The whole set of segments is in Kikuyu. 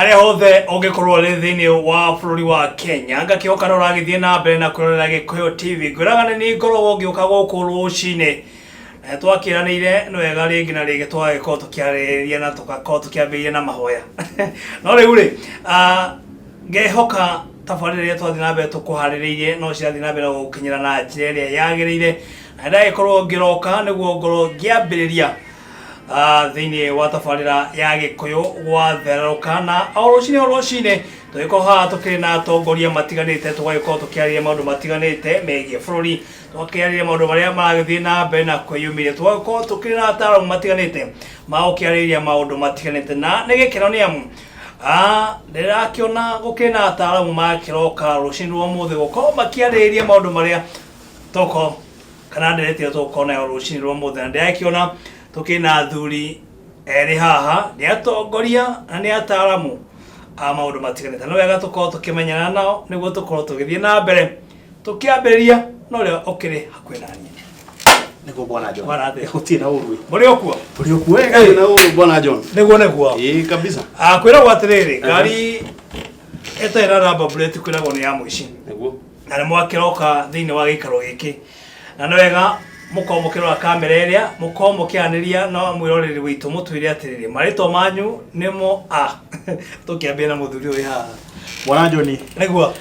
Harĩa hothe ũngĩkorwo ũrĩ thĩinĩ wa bũrũri wa Kenya, ngakĩhoka no ũragĩthiĩ na mbere na kwĩrorera Gĩkũyũ TV. Ngwĩraga nĩ niĩ ngoragwo ngĩũka gũkũ rũcinĩ na twakĩranĩire nĩ wega rĩngĩ na rĩngĩ tũgagĩkorwo tũkĩarĩrĩria na tũgakorwo tũkĩambĩrĩria na mahoya. No rĩu rĩ, ngehoka tabarĩra iria twathiĩ na mbere tũkũharĩrĩirie no cirathiĩ na mbere na gũgũkinyĩra na njĩra ĩrĩa yagĩrĩire, na ndagĩkorwo ngĩroka nĩguo ngorwo ngĩambĩrĩria thĩinĩ wa tabarĩra ya Gĩkũyũ gwatherũka. Na o rũcinĩ o rũcinĩ tũgĩkorwo haha tũkĩrĩ na atongoria matiganĩte, tũgagĩkorwo tũkĩarĩria maũndũ matiganĩte megiĩ bũrũri, tũgakĩarĩria maũndũ marĩa maragĩthiĩ na mbere na kwĩyumĩria, tũgagĩkorwo tũkĩrĩ na ataaramu matiganĩte magũkĩarĩrĩria maũndũ matiganĩte. Na nĩ gĩkeno nĩ amu ndĩrakĩona gũkĩrĩ na ataaramu makĩroka rũcinĩ rwa ũmũthĩ gũkorwo makĩarĩrĩria maũndũ marĩa tũgũkorwo kana ndereti ĩrĩa tũgũkorwo nayo rũcinĩ rwa ũmũthĩ. Na ndĩrakĩona tũkĩrĩ na athuri erĩ haha, nĩ atongoria na nĩ ataaramu a maũndũ matiganĩte. Nĩ wega tũkorwo tũkĩmenyana nao nĩguo tũkorwo tũgĩthiĩ na mbere tũkĩambĩrĩria na ũrĩa ũkĩrĩ hakuhĩ na niĩ. Nĩguo, bwana John. Bwana atĩa? Gũtirĩ na ũru. Mũrĩ o kuo? Tũrĩ o kuo wega na ũru, bwana John. Nĩguo. Ĩĩ kabisa. Kwĩragwo atĩrĩrĩ, ngari ĩtarĩ na number plate kwĩragwo nĩ ya mũici. Nĩguo. Na nĩ mwakĩroka thĩinĩ wa gĩikaro gĩkĩ, na nĩ wega mũkorwo mũkĩrora kamera ĩrĩa mũkorwo mũkĩaranĩria na mwĩroreri witũ, mũtwĩre atĩrĩrĩ, marĩtwa manyu nĩmo a. Tũkĩambia na mũthuri ũyũ haha. Bwana John. Nĩguo.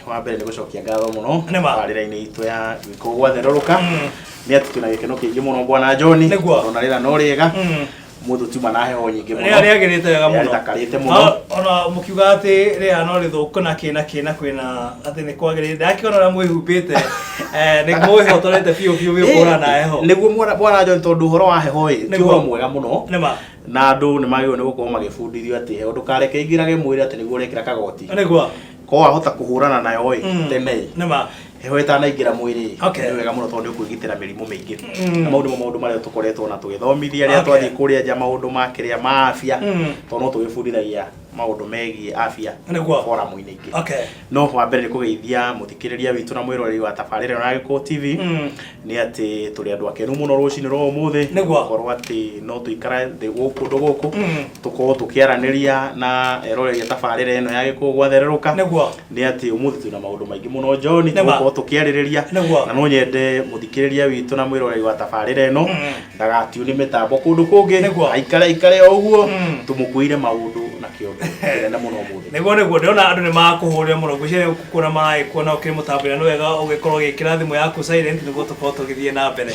Wa mbere nĩ gũcokia ngatho mũno Nĩma. tabarĩra-inĩ itũ ya Gĩkũyũ gwatherũrũka. Nĩ atĩ twĩna gĩkeno kĩingĩ mũno, bwana John. Ona rĩera no rĩega. Mũthũ tiuma na heho nyingĩ mũno. Rĩera rĩagĩrĩte wega mũno. Rĩera rĩthakarĩte mũno. No, ona mũkiuga atĩ rĩera no rĩthũku na kĩ na kĩ na kwĩna atĩ nĩ kwagĩrĩire, ndakĩona ũrĩa mwĩhumbĩte, nĩ mwĩhotorete biũ biũ biũ kũhũrana na heho. Nĩguo, bwana John, tondũ ũhoro wa heho ĩ ti ũhoro mwega mũno. Nĩma. Na andũ nĩ magĩrĩirwo nĩ gũkorwo magĩbundithio atĩ heho ndũkareke ingĩrage mwĩrĩ atĩ nĩguo ũrekĩra kagoti. Korwo wahota kũhũrana nayo ĩ tene ĩ heho ĩtanaingĩra mwĩrĩ ĩ, nĩ wega mũno tondũ nĩ ũkwĩgitĩra mĩrimũ mĩingĩ. Na mau nĩmo maũndũ marĩa tũkoretwo na tũgĩthomithia rĩrĩa twathiĩ kũrĩa nja, maũndũ ma kĩrĩa ma afya, tondũ no tũgĩbundithagia maũndũ megiĩ afya forum-inĩ ingĩ. No wa mbere nĩ kũgeithia mũthikĩrĩria witũ na mwĩroreri wa tabarĩra ĩno ya Gĩkũyũ TV nĩ atĩ tũrĩ andũ akenu mũno rũcinĩ rwa ũmũthĩ gũkorwo atĩ no tũikare thĩ gũkũ kũndũ gũkũ tũkorwo tũkĩaranĩria na eroreri a tabarĩra ĩno ya Gĩkũyũ gwatherũrũka. Nĩ atĩ ũmũthĩ twĩna maũndũ maingĩ mũno, John, tũgũkorwo tũkĩarĩrĩria. Na no nyende mũthikĩrĩria witũ na mwĩroreri wa tabarĩra ĩno ndagatiune mĩtambo kũndũ kũngĩ, aikare aikare o ũguo tũmũkuĩire maũndũ na kĩondo kĩnene mũno ũmũthĩ. Nĩguo, ndĩrona andũ nĩ makũhũrĩra mũno, ngwĩciria kuona maragĩkuona ũkĩrĩ mũtambo-inĩ. Nĩ wega ũgĩkorwo ũgĩkĩra thimũ yaku silent nĩguo tũkorwo tũgĩthiĩ na mbere.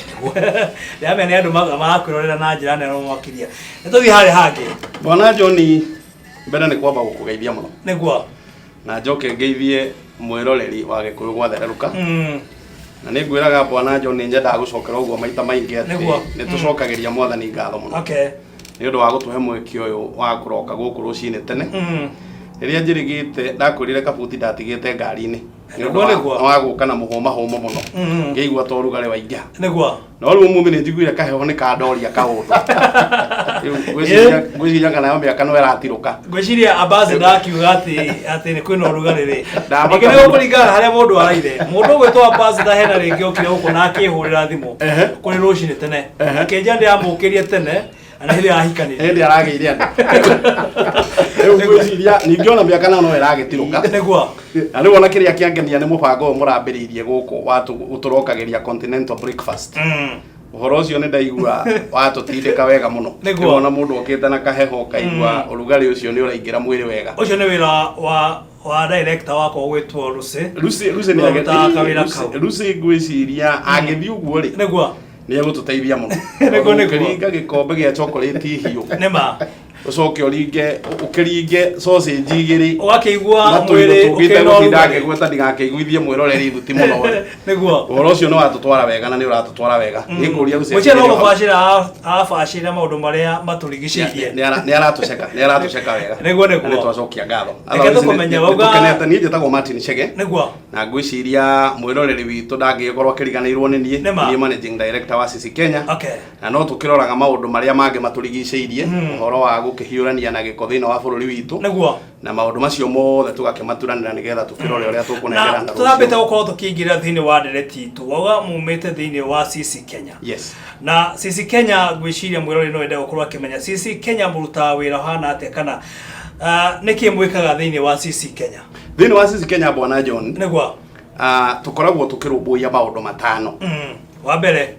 Ndĩramenya nĩ andũ marakwĩrorera na njĩra nene mũno makĩria. Nĩ tũthiĩ harĩa hangĩ. Bwana John, mbere nĩ kwamba gũkũgeithia mũno. Na njoke ngeithie mwĩroreri wa Gĩkũyũ gwathererũka. Na nĩ ngwĩraga, bwana John, nĩ nyendaga gũcokera ũguo maita maingĩ atĩ nĩ tũcokagĩria Mwathani ngatho mũno nĩ ũndũ wa gũtũhe mweke ũyũ wa kũroka gũkũ rũcinĩ tene. Rĩrĩa njĩrĩgĩte ndakwĩrire kabuti ndatigĩte ngari-inĩ nĩ ũndũ wa gũka na mũhũmahũma mũno, ngĩigua ta ũrugarĩ waingĩha. No rĩu ũmũthĩ nĩ njiguire kaheho nĩ kandoria kaũndũ. Rĩu ngwĩciria kana yo mĩaka no ĩratirũka. Ngwĩciria ambassador akiuga atĩ nĩ kwĩna ũrugarĩ rĩ, ningĩ nĩ gũkũringana na harĩa mũndũ araire. Mũndũ ũgwĩtwo ambassador hena rĩngĩ okire gũkũ na akĩhũrĩra thimũ kũrĩ rũcinĩ tene, akĩnjĩra ndĩramũkĩrie tene na nĩ hĩndĩ arahikanire. Hĩndĩ aragĩire andũ. Rĩu ngwĩciria ningĩ ona mĩaka nayo no ĩragĩtirũka. Na rĩu ona kĩrĩa kĩangenia nĩ mũbango ũyũ mũrambĩrĩirie gũkũ wa tũrokagĩria continental breakfast. Ũhoro ũcio nĩ ndaigua watũtindĩka wega mũno. Rĩu ona mũndũ okĩte na kaheho ũkaigua ũrugarĩ ũcio nĩ ũraingĩra mwĩrĩ wega. Ũcio nĩ wĩra wa director wakwa ũgwĩtwo Lucy. Lucy nĩ Ũrutaga kawĩra kau. Lucy ngwĩciria angĩthiĩ ũguo rĩ, nĩ egũtũteithia mũno. Nĩguo. Ũkĩringa gĩkombe gĩa chocolate hiũ, ũcoke ũringe ũkĩringe sausage igĩrĩ ũgakĩigua na tũindo mwĩrĩ tũngĩ ũkĩrĩ na itegũtinda ũrugarĩ. ngĩgweta ndigakĩiguithie mwĩroreri thuti mũno rĩ. Ũhoro ũcio nĩ watũtwara wega na nĩ ũratũtwara wega. Nĩngũria Lucy Gwĩciria no akĩgerio hau. gũbacĩra arabacĩra maũndũ marĩa matũrigicĩirie. Nĩ aratũceka wega. Nĩguo. Na nĩ twacokia ngatho. Reke tũkũmenye wauga- Tũkenete. Niĩ njĩtagwo Martin Chege. Na ngwĩciria mwĩroreri witũ ndangĩgĩkorwo akĩriganĩirwo nĩ niĩ. Niĩ managing director wa Sisi Kenya. Na no tũkĩroraga maũndũ marĩa mangĩ matũrigicĩirie, ũhoro wa gũkĩhiũrania na gĩko thĩinĩ wa bũrũri witũ. Nĩguo. Na maũndũ macio mothe tũgakĩmaturanĩra nĩgetha tũkĩrore ũrĩa tũkũnengera Na tũtambĩte gũkorwo tũkĩingĩra thĩinĩ wa ndereti itũ, wauga mumĩte thĩinĩ wa CC Kenya. Yes. Na CC Kenya ngwĩciria mwĩrori no ende gũkorwo akĩmenya CC Kenya mũrutaga wĩra ũhana atĩa kana nĩkĩ mwĩkaga thĩinĩ wa CC Kenya? Thĩinĩ wa CC Kenya bwana John, Nĩguo. Tũkoragwo tũkĩrũmbũiya maũndũ matano. Wa mbere.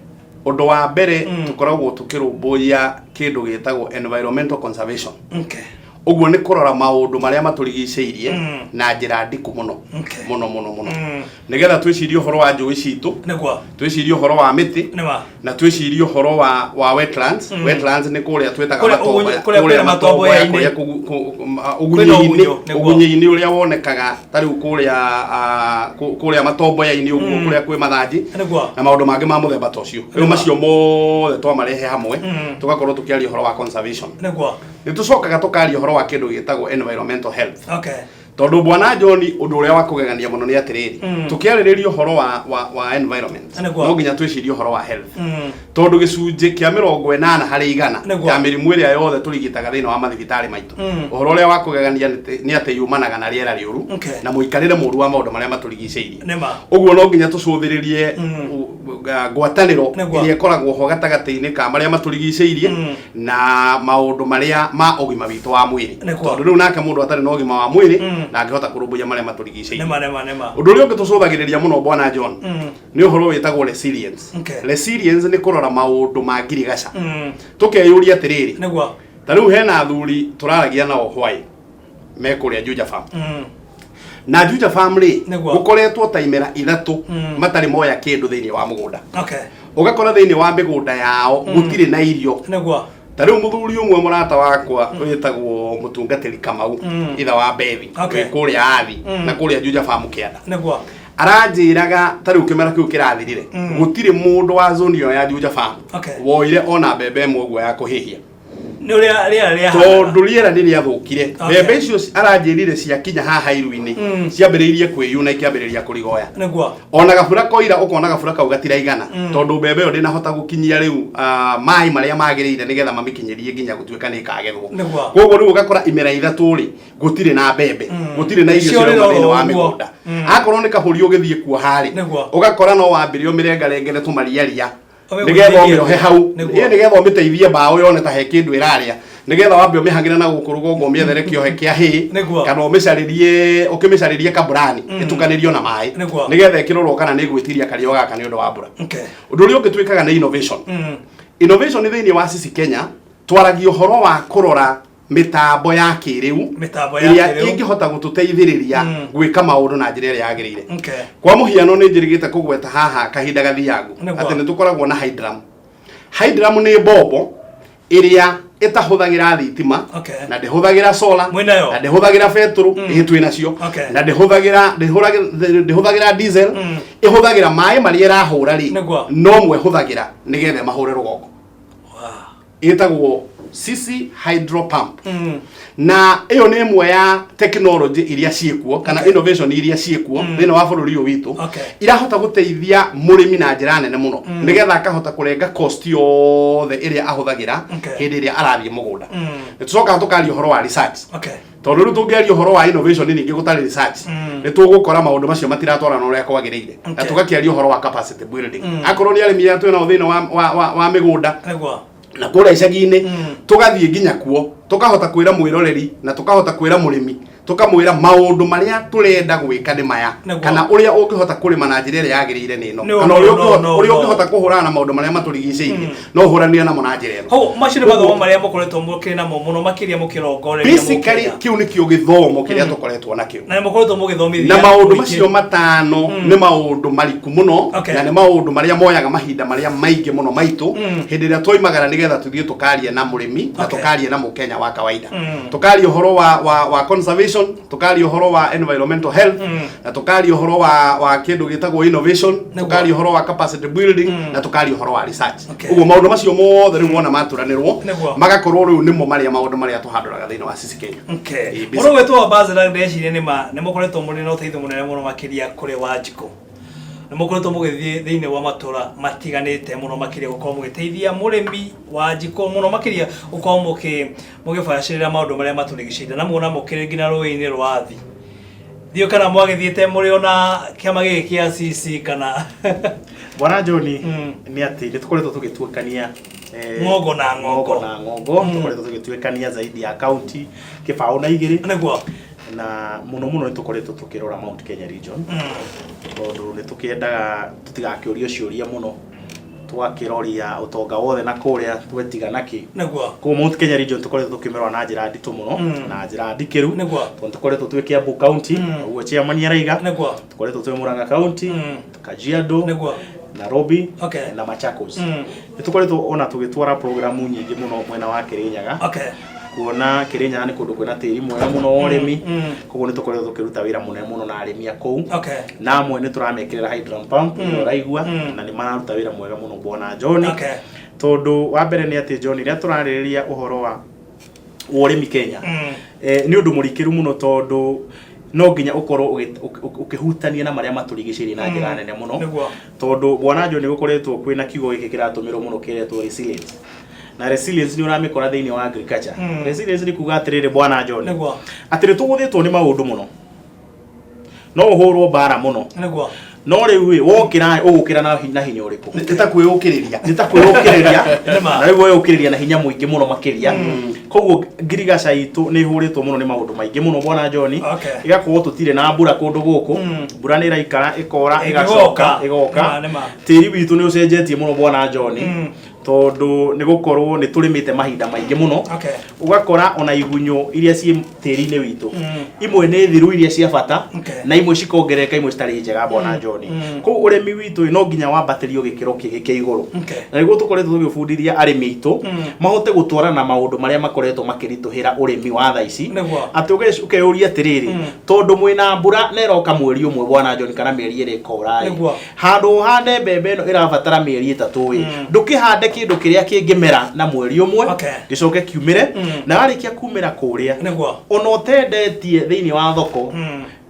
Ũndũ wa mbere tũkoragwo tũkĩrũmbũiya kĩndũ gĩtagwo environmental conservation. Ũguo nĩ kũrora maũndũ marĩa matũrigicĩirie na njĩra ndiku mũno. Mũno mũno mũno. Nĩgetha twĩcirie ũhoro wa njũĩ citũ, Nĩguo. Twĩcirie ũhoro wa mĩtĩ, Nĩma. Na twĩcirie ũhoro wa wetlands. Wetlands nĩ kũrĩa twĩtaga Kũrĩa matomboya, kũrĩa kwĩna matomboya-inĩ. kũrĩa Kwĩna ũgunyĩ-inĩ, ũgunyũ, nĩguo. Ũgunyĩ-inĩ ũrĩa wonekaga ta rĩu kũrĩa kũrĩa matomboya-inĩ ũguo, kũrĩa kwĩ mathanjĩ Nĩguo. Na maũndũ mangĩ ma mũthemba ta ũcio. Rĩu macio mothe twamarehe hamwe, tũgakorwo tũkĩaria ũhoro wa conservation. Nĩguo. Nĩ tũcokaga tũkaria ũhoro wa kĩndũ gĩtagwo environmental health. Tondũ bwana John, ũndũ ũrĩa wa kũgegania mũno nĩ atĩrĩrĩ, tũkĩarĩrĩria ũhoro wa environment, no nginya twĩcirie ũhoro wa health, tondũ gĩcunjĩ kĩa 80% ya mĩrimũ ĩrĩa yothe tũrigitaga thĩinĩ wa mathibitarĩ maitũ, ũhoro ũrĩa wa kũgegania nĩ atĩ yumanaga na rĩera rĩũru na mũikarĩre mũru wa maũndũ marĩa matũrigicĩirie. Nĩma. Ũguo no nginya tũcũthĩrĩrie ngwatanĩro ĩrĩa ĩkoragwo ho gatagatĩ-inĩ ka marĩa matũrigicĩirie na maũndũ marĩa ma ũgima witũ wa mwĩrĩ, tondũ rĩu nake mũndũ atarĩ na ũgima wa mwĩrĩ ndangĩhota kũrũmbũiya marĩa matũrigicĩirie. Nĩma nĩma nĩma. Ũndũ ũrĩa ũngĩ tũcũthagĩrĩria mũno bwana John nĩ ũhoro wĩtagwo resilience. Resilience nĩ kũrora maũndũ ma ngirigaca, tũkeyũria atĩrĩrĩ, ta rĩu hena athuri tũraragia nao hwaĩ me kũrĩa Juja Farm, na Juja Farm rĩ, gũkoretwo ta imera 3 matarĩ moya kĩndũ thĩinĩ wa mũgũnda. Ũgakora thĩinĩ wa mĩgũnda yao gũtirĩ na irio. Ta rĩu mũthuri ũmwe mũrata wakwa wĩtagwo mũtungatĩri Kamau, itha wa Bethi, wĩ kũrĩa Athi na kũrĩa Juja Farm kĩanda, aranjĩraga ta rĩu kĩmera kĩu kĩrathirire, gũtirĩ mũndũ wa zone ĩyo ya Juja Farm woire ona mbembe ĩmwe ũguo ya kũhĩhia. Nĩ ũrĩa rĩera rĩahanaga. Tondũ rĩera nĩ rĩathũkire. Mbembe icio aranjĩrire ciakinya haha iru-inĩ, ciambĩrĩirie kwĩyuna, ikĩambĩrĩria kũrigoya. Ona gabura koira, ũkona gabura kau gatiraigana, tondũ mbembe ĩyo ndĩnahota gũkinyia rĩu maĩ marĩa magĩrĩire nĩgetha mamĩkinyĩrie nginya gũtuĩka nĩ ĩkagethwo. Koguo rĩu ũgakora imera 3 rĩ, gũtirĩ na mbembe, gũtirĩ na irio Nĩcio cirauma rĩrora thĩinĩ wa ũguo. mĩgũnda. Akorwo nĩ kabũri ũgĩthiĩ kuoha rĩ, ũgakora no wambire ũmĩrengarengere tũmariaria nĩgetha ũmĩohe hau. Ĩĩ, nĩgetha ũmĩteithie mbaũ yone ta he kĩndũ ĩrarĩa, nĩgetha wambe ũmĩhagĩre na gũkũ rũgongo, ũmĩethere kĩohe kĩa hĩ, kana ũmĩcarĩrie ũkĩmĩcarĩrie kaburani ĩtukanĩrio na maĩ, nĩgetha ĩkĩrorwo kana nĩ ĩgwĩtiria kario gaka nĩ ũndũ wa mbura. Ũndũ ũrĩa ũngĩ twĩkaga nĩ innovation. Innovation thĩinĩ wa Sisi Kenya twaragia ũhoro wa kũrora mĩtambo ya kĩrĩu Mĩtambo ya ĩrĩa kĩrĩu. ĩngĩhota gũtũteithĩrĩria gwĩka maũndũ na njĩra ĩrĩa yagĩrĩire. Kwa mũhiano, nĩ njĩrĩgĩte kũgweta haha kahinda gathiangu atĩ nĩ tũkoragwo na hydram. Hydram nĩ mbombo ĩrĩa ĩtahũthagĩra thitima na ndĩhũthagĩra solar Mwĩnayo? na ndĩhũthagĩra betũrũ. Ĩĩ, twĩ nacio. Na ndĩhũthagĩra diesel, ĩhũthagĩra maĩ marĩa ĩrahũra rĩ, no mo ĩhũthagĩra nĩgetha ĩmahũre rũgongo. Ĩtagwo Sisi Hydro Pump. Na ĩyo nĩ ĩmwe ya technology iria ciĩkuo kana innovation iria ciĩkuo thĩinĩ wa bũrũri ũyũ witũ, irahota gũteithia mũrĩmi na njĩra nene mũno, nĩgetha akahota kũrenga cost yothe ĩrĩa ahũthagĩra hĩndĩ ĩrĩa arathiĩ mũgũnda. Nĩ tũcokaga tũkaria ũhoro wa research, tondũ rĩu tũngĩaria ũhoro wa innovation ningĩ gũtarĩ research, nĩ tũgũkora maũndũ macio matiratwarana ũrĩa kwagĩrĩire. Na tũgakĩaria ũhoro wa capacity building, akorwo nĩ arĩmi aya twĩ nao thĩinĩ wa mĩgũnda na kũrĩa icagi-inĩ, tũgathiĩ nginya kuo, tũkahota kwĩra mwĩroreri na tũkahota kwĩra mũrĩmi, tũkamwĩra maũndũ marĩa tũrenda gwĩka nĩ maya, kana ũrĩa ũngĩhota kũrĩma na njĩra ĩrĩa yagĩrĩire nĩ ĩno, kana ũrĩa ũrĩa ũngĩhota kũhũrana na maũndũ marĩa matũrigicĩirie, no ũhũranire namo na njĩra ĩno. Hau macio nĩ mathomo marĩa mũkoretwo mũkĩrĩ namo mũno makĩria mũkĩrongoreria Basically, kĩu nĩkĩo gĩthomo kĩrĩa tũkoretwo nakĩo. Na nĩ mũkoretwo mũgĩthomithia Na maũndũ macio matano nĩ maũndũ mariku mũno, na nĩ maũndũ marĩa moyaga mahinda marĩa maingĩ mũno maitũ hĩndĩ ĩrĩa twoimagara nĩgetha tũthiĩ tũkarie na mũrĩmi na tũkarie na mũkenya wa kawaida. Tũkaria ũhoro wa conservation, tũkaria ũhoro wa environmental health, na tũkaria ũhoro wa kĩndũ gĩtagwo innovation, tũkaria ũhoro wa capacity building, na tũkaria ũhoro wa research. Ũguo maũndũ macio mothe rĩu wona maturanĩrwo, magakorwo rĩu nĩmo marĩa maũndũ marĩa tũhandũraga thĩinĩ wa Sisi Kenya. Ĩĩ, Mũndũ gwĩtwo Ambassador, ndeciria nĩ ma nĩ mũkoretwo mũrĩ na ũteithio mũnene mũno makĩria kũrĩ Wanjikũ. Nĩ mũkoretwo mũgĩthiĩ thĩinĩ wa matũra matiganĩte mũno makĩria gũkorwo mũgĩteithia mũrĩmi wa njiko mũno makĩria gũkorwo mũkĩ mũgĩbacĩrĩra maũndũ marĩa matũrigicĩirie na muona mũkĩrĩ nginya rũĩ-inĩ rwa Athi. Ndiũĩ kana mwagĩthiĩte mũrĩ ona kĩama gĩkĩ kĩa CC kana Bwana John nĩ atĩ nĩ tũkoretwo tũgĩtuĩkania Ng'ongo na ng'ongo. Ng'ongo na ng'ongo. Tũkoretwo tũgĩtuĩkania zaidi ya kaunti kĩbaũ na igĩrĩ. Nĩguo. Na mũno mũno nĩ tũkoretwo tũkĩrora Mount Kenya region. Tondũ nĩ tũkĩendaga tũtigakĩũrio ciũria mũno. Tũgakĩroria ũtonga wothe na kũrĩa twetiga nakĩ. Nĩguo. Koguo Mount Kenya region tũkoretwo tũkĩmĩrora na njĩra nditũ mũno na njĩra ndikĩru. Nĩguo. Tondũ tũkoretwo twĩ Kiambu county, ũguo chairman araiga. Nĩguo. Tũkoretwo twĩ Murang'a county, Kajiado, Nĩguo. Nairobi Okay. na Machakos. Nĩ tũkoretwo ona tũgĩtwara programu nyingĩ mũno mwena wa Kirinyaga. Okay. Kuona Kirinyaga nĩ kũndũ kwĩna tĩri mwega mũno wa ũrĩmi. Koguo nĩ tũkoretwo tũkĩruta wĩra mũnene mũno na arĩmi a kũu. Okay. Na amwe nĩ tũramekĩrĩra hydrant pump ũrĩa ũraigua na nĩ mararuta wĩra mwega mũno bwana John. Okay. Tondũ wa mbere nĩ atĩ John rĩrĩa tũrarĩrĩria ũhoro wa ũrĩmi Kenya nĩ ũndũ mũrikĩru mũno tondũ no nginya ũkorwo ũkĩhutania na marĩa matũrigicĩirie na njĩra nene mũno. Nĩguo. Tondũ bwana John nĩ gũkoretwo kwĩna kiugo gĩkĩ kĩratũmĩrwo mũno kĩretwo resilience. Na resilience nĩ ũramĩkora thĩinĩ wa agriculture. Resilience nĩ kuga atĩrĩrĩ bwana John. Nĩguo. Atĩ nĩ tũgũthĩtwo nĩ maũndũ mũno. No ũhũrwo mbara mũno. Nĩguo. No rĩu ĩ, wokĩra ũgũkĩra na hinya ũrĩkũ? Nĩ ta kwĩyũkĩrĩria. Nĩ ta kwĩyũkĩrĩria. Nĩma. Na rĩu weyũkĩrĩria na hinya mũingĩ mũno makĩria. Koguo ngirigaca itũ nĩ ĩhũrĩtwo mũno nĩ maũndũ maingĩ mũno bwana John. Okay. Ĩgakorwo tũtirĩ na mbura kũndũ gũkũ. Mbura nĩ ĩraikara ĩkora ĩgacoka Ĩgoka. ĩgoka. Nĩma, nĩma. Tĩri witũ nĩ ũcenjetie mũno bwana John. Tondũ nĩ gũkorwo nĩ tũrĩmĩte mahinda maingĩ mũno. Okay. Ũgakora ona igunyũ iria ciĩ tĩri-inĩ witũ imwe nĩ thiru iria cia bata Okay. na imwe cikongerereka imwe citarĩ njega bwana John. Koguo ũrĩmi witũ no nginya wambatĩrio gĩkĩro kĩngĩ kĩa igũrũ. Okay. Na nĩguo tũkoretwo tũgĩbundithia arĩmi aitũ mahote gũtwarana na maũndũ marĩa makoretwo makĩritũhĩra ũrĩmi wa thaa ici. Nĩguo. Atĩ ũkeyũria atĩrĩrĩ, tondũ mwĩna mbura na ĩroka mweri ũmwe bwana John kana mĩeri ĩrĩ ĩkora ĩ, Nĩguo. handũ ũhande mbembe ĩno ĩrabatara mĩeri ĩtatũ ĩ, ndũkĩhande kĩndũ kĩrĩa kĩngĩmera na mweri ũmwe Okay. gĩcoke kiumĩre na warĩkia kumĩra kũrĩa Nĩguo. ona ũtendetie thĩinĩ wa thoko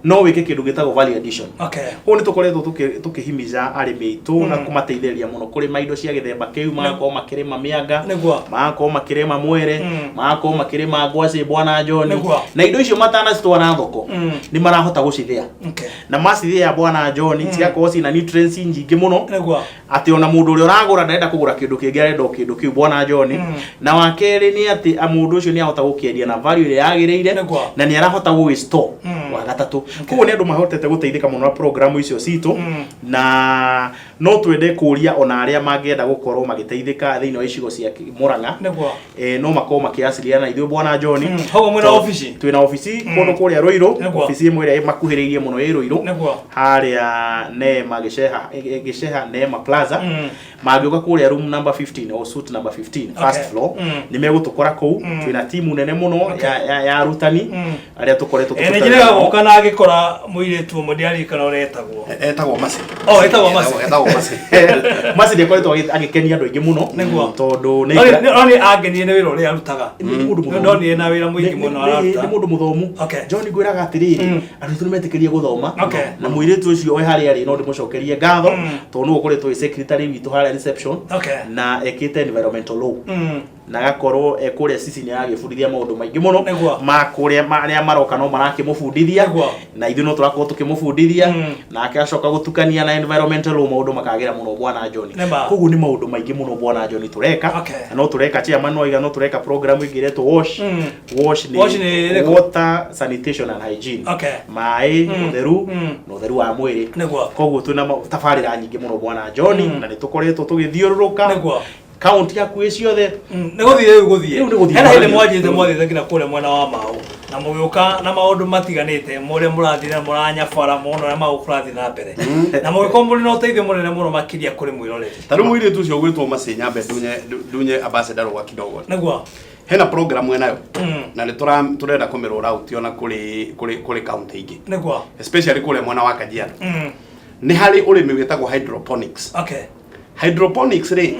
no wĩke kĩndũ gĩtagwo value addition. Okay. Koguo nĩ tũkoretwo tũkĩhimiza arĩmi aitũ na kũmateithĩrĩria mũno kũrĩma indo cia gĩthemba kĩu, magakorwo makĩrĩma mĩanga, Nĩguo. magakorwo makĩrĩma mwere, magakorwo makĩrĩma ngwacĩ bwana John. Nĩguo. Na indo icio matanacitwara thoko nĩ marahota gũcithĩa. Okay. Na macithĩa bwana John cigakorwo ciĩna nutrients nyingĩ mũno. Nĩguo. Atĩ ona mũndũ ũrĩa ũragũra ndarenda kũgũra kĩndũ kĩngĩ arenda o kĩndũ kĩu bwana John. Na wa kerĩ nĩ atĩ mũndũ ũcio nĩ ahota gũkĩendia na value ĩrĩa yagĩrĩire Nĩguo. na nĩ arahota gũgĩ store wa gatatũ. Koguo nĩ andũ mahotete gũteithĩka mũno na program icio citũ na no twende kũria ona arĩa mangĩenda gũkorwo magĩteithĩka thĩinĩ wa icigo cia Murang'a. Nĩguo. No makorwo makĩaciliana na ithuĩ bwana John. Hau mwĩna Tondũ obici? Twĩna obici kũndũ kũrĩa Ruiru. Nĩguo. Obici ĩmwe ĩrĩa ĩmakuhĩrĩirie mũno ĩ Ruiru. Nĩguo. Harĩa Neema Gĩceha Neema Plaza. Mangĩũka kũrĩa room number 15 or suite number 15 first Okay. floor nĩ megũtũkora kũu. Twĩna timu nene mũno ya arutani arĩa tũkoretwo Nĩ tũkĩruta njĩraga wĩra nao. gũka na ngĩkora mũirĩtu ũmwe ndiaririkana ũrĩa etagwo. Etagwo Mercy. Oh, etagwo Mercy. Etagwo Mercy. Mercy nĩ akoretwo agĩkenia andũ aingĩ mũno. Nĩguo. Tondũ nĩ No nĩ angenirie nĩ wĩra ũrĩa arutaga. Nĩ mũndũ mũthomu. Ndonire na wĩra mũingĩ mũno araruta. Nĩ mũndũ mũthomu. Okay. John ngwĩraga atĩrĩrĩ, andũ aitũ nĩ metĩkĩrie gũthoma. Okay. Na mũirĩtu ũcio wĩ harĩa arĩ no ndĩmũcokerie ngatho tondũ nĩwe ũkoretwo wĩ secretary witũ harĩa reception. Okay. Na ekĩte environmental law. Na agakorwo e kũrĩa Sisi nĩ aragĩbundithia maũndũ maingĩ mũno Nĩguo. ma kũrĩa arĩa maroka no marakĩmũbundithia. Nĩguo. Na ithuĩ no tũrakorwo tũkĩmũbundithia. Nake acoka gũtukania na environmental law maũndũ makagĩra mũno bwana John. Nĩma. Koguo nĩ maũndũ maingĩ mũno bwana John tũreka. Okay. Na no tũreka chairman no aiga no tũreka program ĩngĩ ĩretwo wash. Wash nĩ Wash nĩ ĩrĩkũ? water sanitation and hygiene. Okay. Maĩ, ũtheru na ũtheru wa mwĩrĩ. Nĩguo. Koguo twĩna tabarĩra nyingĩ mũno bwana John na nĩ tũkoretwo tũgĩthiũrũrũka. Nĩguo. Kaunti hakuhĩ ciothe. Nĩ gũthiĩ rĩu gũthiĩ. Rĩu nĩ gũthiĩ. Hena hĩndĩ mwanjĩte mwathiĩte nginya kũrĩa mwena wa Mau na mũgĩũka na maũndũ matiganĩte mũrĩa mũrathiĩ na mũranyabara mũno ũrĩa maũ kũrathiĩ na mbere na mũgĩkorwo mũrĩ na ũteithio mũnene mũno makĩria kũrĩ mwĩroreri. Ta rĩu mũirĩtu ũcio ũgwĩtwo Mercy nyambe ndunye ambassador rũa kidogo. Nĩguo. Hena program enayo na nĩ tũrenda kũmĩroll out ona kũrĩ county ingĩ. Nĩguo. Especially kũrĩa mwena wa Kajiado. Nĩ harĩ ũrĩmi wĩtagwo hydroponics. Okay. Hydroponics rĩ,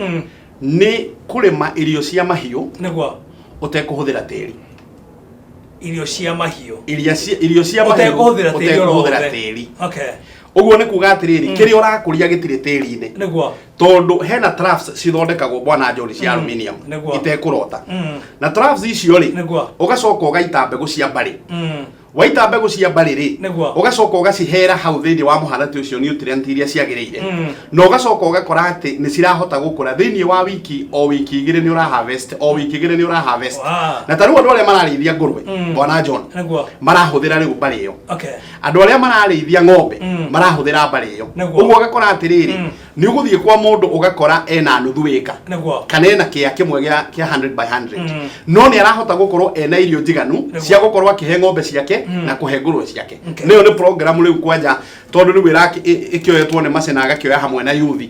nĩ kũrĩma irio cia mahiũ Nĩguo. ũtekũhũthĩra tĩri. Irio cia mahiũ. Irio cia mahiũ Ũtekũhũthĩra tĩri oro ũtekũhũthĩra wothe. tĩri. Okay. Ũguo nĩ kuga atĩrĩrĩ, kĩrĩa ũrakũria gĩtirĩ tĩri-inĩ. Nĩguo. Tondũ hena troughs cithondekagwo, bwana John, cia aluminium itekũrota. Na troughs icio rĩ, ũgacoka ũgaita mbegũ cia mbarĩ. Waita mbegũ cia mbarĩ rĩ, ũgacoka ũgacihera hau thĩinĩ wa mũharatĩ ũcio nutrient iria ciagĩrĩire. Na ũgacoka ũgakora atĩ nĩ cirahota gũkũra thĩinĩ wa wiki, o wiki 2 nĩ ũra harvest, o wiki 2 nĩ ũra harvest. Na ta rĩu andũ arĩa mararĩithia ngũrwe, bwana John, marahũthĩra rĩu mbarĩ ĩyo. Andũ arĩa mararĩithia ng'ombe marahũthĩra mbarĩ ĩyo. Ũguo ũgakora atĩrĩrĩ, nĩ ũgũthiĩ kwa mũndũ ũgakora ena nuthu ĩka kana ena kĩa kĩmwe gĩa 100 by 100, no nĩ arahota gũkorwo ena irio njiganu cia gũkorwo akĩhe ng'ombe ciake na kũhe ngũrwe ciake. Nĩyo nĩ program rĩu kwanja, tondũ rĩu ĩkĩoyetwo nĩ macina, agakĩoya hamwe na yuthi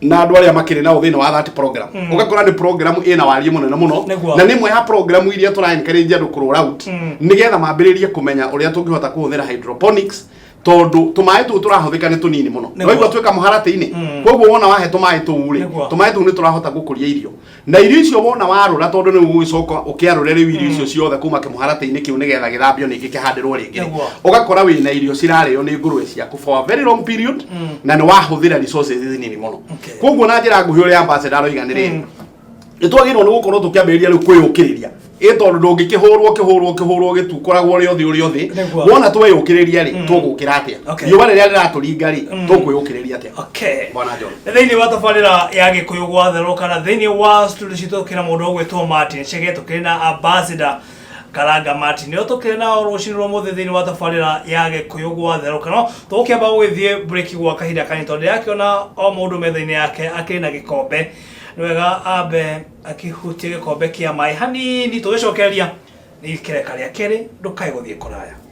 na andũ arĩa makĩrĩ nao thĩinĩ wa that program. Ũgakora nĩ program ĩna wariĩ mũnene mũno. Na nĩ ĩmwe ya program iria tũra encourage andũ kũ roll out nĩgetha mambĩrĩrie kũmenya ũrĩa tũngĩhota kũhũthĩra hydroponics, tondũ tũmaĩ tũu tũrahũthĩka nĩ tũnini mũno. Waigua twĩ kamũharatĩ-inĩ. Koguo wona wahe tũmaĩ tũu rĩ, tũmaĩ tũu nĩ tũrahota gũkũria irio, na irio icio wona warũra, tondũ nĩ ũgũgĩcoka ũkĩarũre rĩu irio icio ciothe kuma kĩmũharatĩ-inĩ kĩu nĩgetha gĩthambio ningĩ kĩhandĩrwo rĩngĩ rĩ, ũgakora wĩna irio cirarĩo nĩ ngũrwe ciaku for a very long period, na nĩ wahũthĩra resources nini mũno. Koguo na njĩra nguhĩ, ũrĩa ambassador aroiga nĩ rĩrĩ, nĩ twagĩrĩirwo nĩ gũkorwo tũkĩambĩrĩria rĩu kwĩyũkĩrĩria, ĩ tondũ ndũngĩkĩhũrwo kĩhũrwo kĩhũrwo gĩtukoragwo ũrĩ ũthĩ ũrĩ ũthĩ. Wona tweyũkĩrĩria rĩ, tũgũkĩra atĩa? Riũa rĩrĩa rĩratũringa rĩ, tũkwĩyũkĩrĩria atĩa? Bwana John. Thĩinĩ wa tabarĩra ya Gĩkũyũ gwatherũka, na thĩinĩ wa studio citũ tũkĩrĩ na mũndũ ũgwĩtwo Martin Chege, tũkĩrĩ na ambassador Karanga Martin, nĩo tũkĩrĩ nao rũcinĩ rwa mũthĩ thĩinĩ wa tabarĩra ya Gĩkũyũ gwatherũka. No tũgũkĩamba gũgĩthiĩ break gwa kahinda kanini, tondũ ndĩrakĩona o mũndũ metha-inĩ yake akĩrĩ na gĩkombe. Nĩ wega ambe akĩhutie gĩkombe kĩa maĩ hanini, tũgĩcokereria nĩ ikereka rĩa kerĩ. Ndũkae gũthiĩ kũraya.